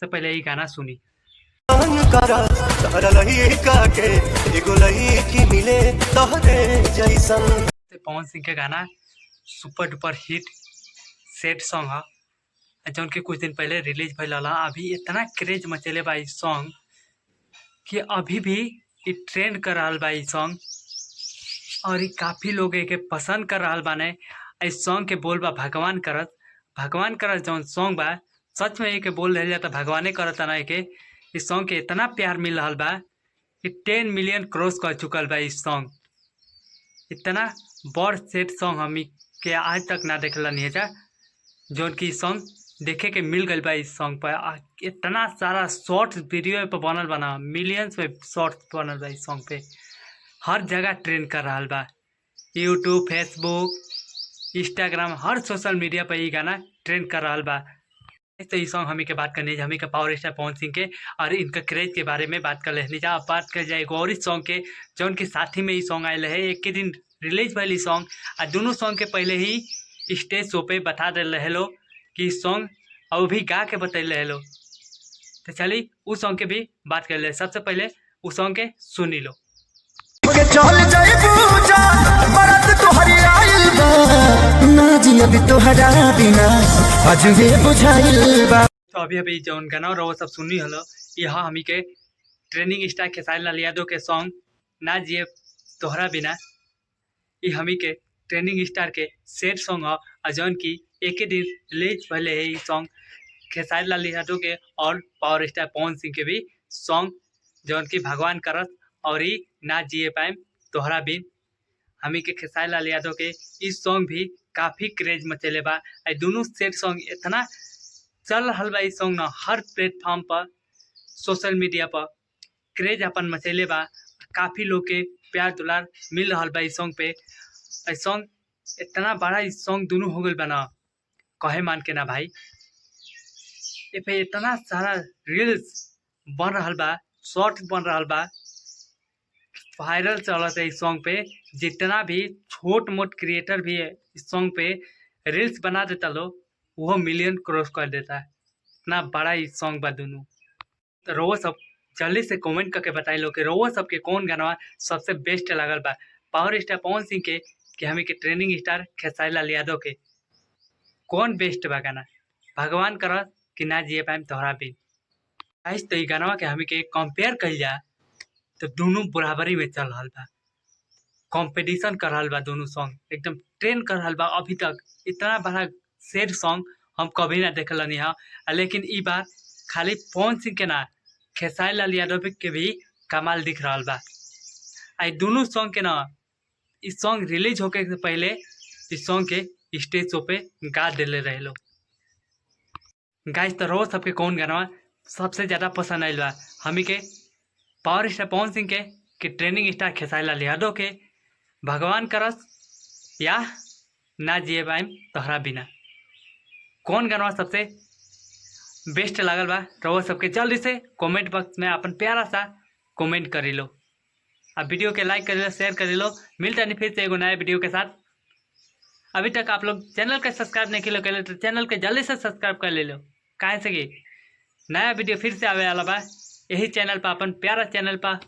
सबसे पहले ये गाना सुनी। करा तारा लइका के एगो लइकी मिले तोहरे जैसन। पवन सिंह के गाना super duper hit sad song है, जौन कि कुछ दिन पहले रिलीज भइल रहा। अभी इतना क्रेज मचेले बा ई सॉन्ग कि अभी भी ई ट्रेंड कर रहा बा ई सॉन्ग और ई काफ़ी लोग एके पसंद कर रहा बाने। इस सॉन्ग के बोल बा भगवान करत, भगवान करत जौन सॉन्ग बा सच में एके बोल रह जाता भगवाने करत ना एके। इस सॉन्ग के इतना प्यार मिल रहा बा कि 10 मिलियन क्रॉस कर चुकल बा इस सॉन्ग। इतना बड़ सेट सॉन्ग हमी के आज तक ना देखला नहीं है, जौन की सॉन्ग देखे के मिल गई बा। इस सॉन्ग पर इतना सारा शॉर्ट्स वीडियो पर बनल बना, मिलियंस में शॉर्ट्स बनल बा इस सॉन्ग पे। हर जगह ट्रेंड कर रहा बा, यूट्यूब, फेसबुक, इंस्टाग्राम, हर सोशल मीडिया पर ये गाना ट्रेंड कर रहा बा। तो ये सॉन्ग हमी के बात करनी है, हमी के पावर स्टार पवन सिंह के और इनका क्रेज के बारे में बात कर लेनी। अब बात कर जाए एगो और सॉन्ग के जौन के साथी में ये सॉन्ग आयल है, एक के दिन रिलीज भइल सॉन्ग आ दोनों सॉन्ग के पहले ही स्टेज शो पे बता दे रहे लो कि सॉन्ग और भी गा के बतैले रहे लो। तो चली उस सॉन्ग के भी बात कर ले, सबसे पहले उस सॉन्ग के सुनी लो। चल जाए पूजा बरत तोहरी आइल बा, ना जी अभी तोहरा बिना अजबे बुझाइल बा। तो अभी अभी जौन गाना और वो सब सुनी हलो, यहाँ हमी के ट्रेंडिंग स्टार खेसारी लाल यादव के सॉन्ग ना जिए तोहरा बिना, ये हमी के ट्रेंडिंग स्टार के सेट सॉन्ग है और जौन की एक ही दिन रिलीज भले है ये सॉन्ग खेसारी लाल यादव के और पावर स्टार पवन सिंह के भी सॉन्ग जौन की भगवान करत और ही ना जिए पाएम तोहरा बिन। हमी के खेसारी लाल यादव के इस सॉन्ग भी काफ़ी क्रेज मचेले बा। दोनों सेट सॉन्ग इतना चल रहा बा, इस सॉन्ग ना हर प्लेटफॉर्म पर सोशल मीडिया पर क्रेज अपन मचेले बा। काफ़ी लोग के प्यार दुलार मिल रहा बा इस सॉन्ग पे। इस सॉन्ग इतना बड़ा इस सॉन्ग दोनों हो गई बना कहे मान के ना भाई। ए पे इतना सारा रील्स बन रहा बा, शॉर्ट बन रहा बा, वायरल चलत है इस सॉन्ग पे। जितना भी छोट मोट क्रिएटर भी है इस सॉन्ग पे रील्स बना देता लो, वो मिलियन क्रॉस कर देता है। इतना बड़ा इस सॉन्ग बा दोनों। तो रोवो सब जल्दी से कमेंट करके बताई लो कि रोवो सबके कौन गाना सबसे बेस्ट लगल बा, पावर स्टार पवन सिंह के कि हमी के ट्रेंडिंग स्टार खेसारी लाल यादव के, कौन बेस्ट बा गाना, भगवान कर कि ना जिए पाएम तोहरा बिन। गाइस तो ये गाना के हमी के कंपेयर कइल जा तो दोनों बराबरी में चल रहा बा, कंपटीशन कर रहा बा। दोनों सॉन्ग एकदम ट्रेंड कर रहा बा। अभी तक इतना बड़ा सैड सॉन्ग हम कभी ना देखलनी है, लेकिन ई बार खाली पवन सिंह के ना खेसारी लाल यादव के भी कमाल दिख रहा बा। आई दोनों सॉन्ग के ना इस सॉन्ग रिलीज होके से पहले इस सॉन्ग के स्टेज शो पे गा दिले रहे लोग। गाइस तो रोज सबके कौन गाना सबसे ज़्यादा पसंद आयल बा, हमी के पावर स्टार पवन सिंह के ट्रेंडिंग स्टार खेसारी लाल यादव के भगवान करस या ना जिए पाएम तोहरा बिना, कौन गाना सबसे बेस्ट लागल बा रोज सबके जल्दी से कमेंट बॉक्स में अपन प्यारा सा कमेंट करी लो। अब वीडियो के लाइक कर लो, शेयर कर लो। मिलता नहीं फिर से एगो नया वीडियो के साथ। अभी तक आप लोग चैनल के सब्सक्राइब नहीं किया तो चैनल के जल्दी से सब्सक्राइब कर ले लो, काहे से कि नया वीडियो फिर से आवे वाला बा यही चैनल पर, अपन प्यारा चैनल पर।